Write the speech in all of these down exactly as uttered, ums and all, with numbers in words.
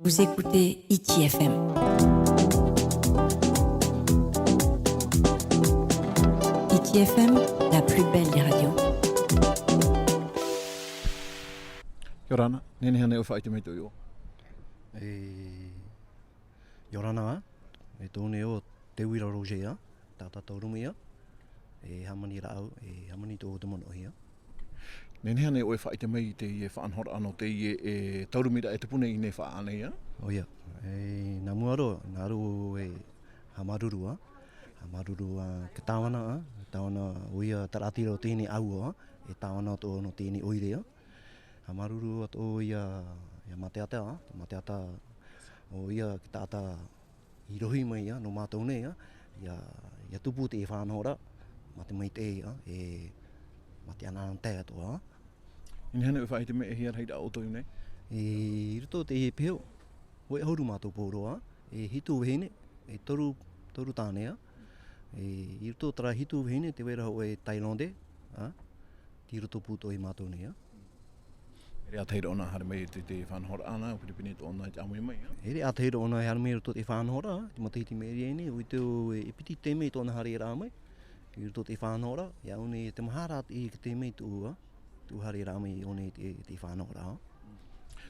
Vous écoutez Hiti F M. Hiti F M, la plus belle des radios. Kia ora na, nehenehe ānei ʻoe e faʻaʻite mai i tō iʻoa? E, ia ora na, e tōʻu nei iʻoa Te Uira Roger, ā, taʻata Taurumi, ā, e hāmani rāʻau, e hāmani tō te manaʻo, ā. Nehenehe ānei ʻoe e faʻaʻite mai i teie faʻanahoraʻa nō teie e Taurumi ra e tupu nei i teie faʻaʻā nei, ā? ʻOia, e, nā mua roa, nā roto e haʻamāuruuru, ā, haʻamāuruuru, ā, te tāvana, ā, tāvana ʻoia terā atu ra o teie nei ʻāua, ā, e tāvana atoʻa nō teie nei ʻoire, ā. Haʻamāuruuru atoʻa ia, ia Mateata, ā, Mateata ʻoia te taʻata i rohi mai, ā, nō mātou nei, ā, ia, ia tupu teie faʻanahoraʻa, mā te maitaʻi, ā, e, mā te ʻanaʻanatae atoʻa, ā. Nehenehe ānei ʻoe e faʻaʻite mai e hia rahiraʻa ʻoutou i ʻō nei? E, i roto i teie peho, hōʻē ʻahuru mātou pauroa, e hitu vahine, e toru, toru tāne, ā. E, i roto terā hitu vahine, tē vai ra hōʻē Tailandae, ā, tei roto pū atoʻa ia mātou nei, ā. ʻEʻere ʻātahi ra ʻōna e haere mai i te, te faʻanahoraʻa nā, ʻo Piripiri tōna i te ʻāmui mai, ā? ʻEʻere ātahi ra ʻōna e haere mai i roto i te faʻanahoraʻa, te matahiti i maʻiri aʻe nei, ʻo ʻite ʻoe e piti tei mai tōna haereraʻa mai i roto i te faʻanahoraʻa, ʻia ʻō nei te maha ra i te tei mai tuʻu, ā, tuʻu haereraʻa mai i ʻō nei i te, te faʻanahoraʻa.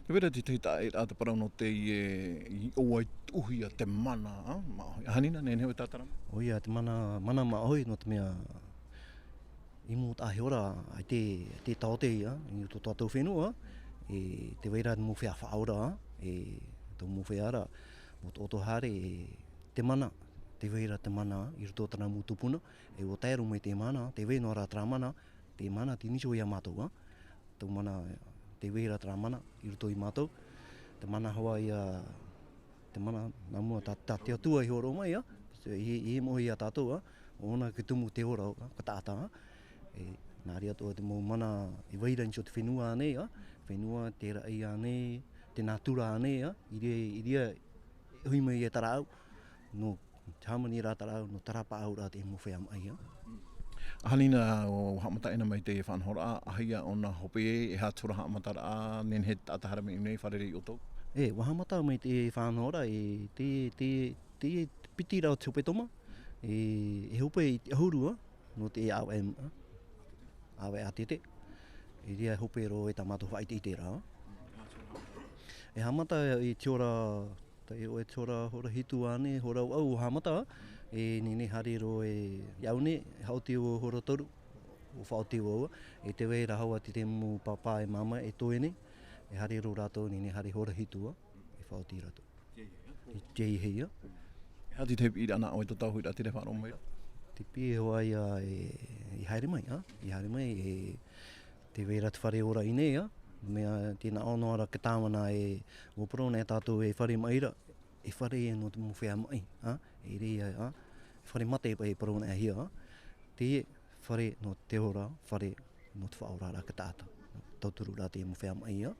Tē vai ra te tahi taʻeraʻa te parau nō teie, e, i ʻō ai tuʻuhia te mana, ā, māʻohi. ʻAhani nā, nehenehe ʻoe e tātara mai? ʻOia, te mana, mana māʻohi, nō te mea, i mua i te ora, ʻaita, ʻaita e taote, ā, i roto i tō tātou fenua, e, tē vai ra te mau feiā faʻaora, e, tō mau feiā ra, mau ʻoto haere, e, te mana, tē vai ra te mana, i roto i terā mau tupuna, e ʻua tae roa mai te mana, tē vai noa ra terā mana, te mana, tei niʻa iho ia mātou, ā. Tō mana, tē vai ra terā mana, i roto ia mātou. Te mana hoʻi ïa, te mana, nā mua tā, tā te Atua i hōroʻa mai, ā. I, i moʻe ia tātou, ā. ʻO ʻōna e tumu te ora, ā, te taʻata, ā. E, nā reira atoʻa te mau mana e vai ra i niʻa i te fenua ānei, ā. Fenua, te raʻi ānei, te nātura ānei, ā. I reira, i reira, e ʻohi mai e te rāʻau. Nō te hāmani ra te rāʻau, nō terā paʻauraʻa te mau feiā maʻi, ā. ʻAhani nā, ʻua haʻamata ʻē na mai te faʻanahoraʻa, ʻaita ʻōna hope, e aha te hora haʻamataraʻa, nehenehe te taʻata haere mai i ʻō nei, fārerei ʻoutou? E, ʻua haʻamata mai te faʻanahoraʻa, e, te, te, te piti ra o te hepetoma, e, e hope i te ʻahuru, ā, nō te ʻāvaʻe, ā, ʻāvaʻe ʻātete. I reira e hope roa i tā mātou faʻaʻiteʻite ra. E haʻamata i te hora, taiʻo e te hora, hora hitu ānei, hora vaʻu ʻua haʻamata, e nehenehe haere roa e, i ʻō nei, e haʻoti ʻoe hora toru, ʻua faʻaoti ʻoe, e tē vai ra hoʻi te, te mau pāpā e māmā e toe nei, e haere roa rātou nehenehe haere hora hitu, ā, e faʻaoti rātou. Tei hei, ā. E aha te tahi piʻiraʻa nā ʻoe i tō tātou huiraʻatira e faʻaroʻo mai ra? Te piʻi hoʻi ïa e, i haere mai, ā, i haere mai, e, tē vai ra te fare ora i ʻō nei, ā, mea tē nā ʻō noa ra te tāvana e, ʻua parau nei tātou e fare maʻi ra, e fare nō te mau feiā maʻi, ā, e ʻere ïa, ā, fare mate e parau nei hia, ā, te fare nō te ora, fare nō te faʻaoraraʻa a te taʻata. Tauturu ra te mau feiā maʻi, ā.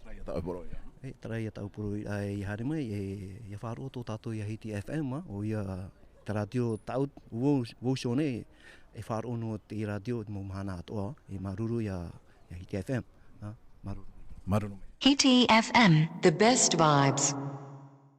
Terā ïa tāʻu e poroʻi ra. E, terā ïa tāʻu e poroʻi ra, e, i haere mai, e, ʻia faʻaroʻo tō tātou ïa Hiti F M, ā, ʻoia te rātio tāʻu, vau, vau iho nei, e faʻaroʻo nō te rātio mau mahana atoʻa, e māuruuru ïa, ïa Hiti F M, ā, māuruuru. Māuruuru maitaʻi. Hiti F M, the best vibes.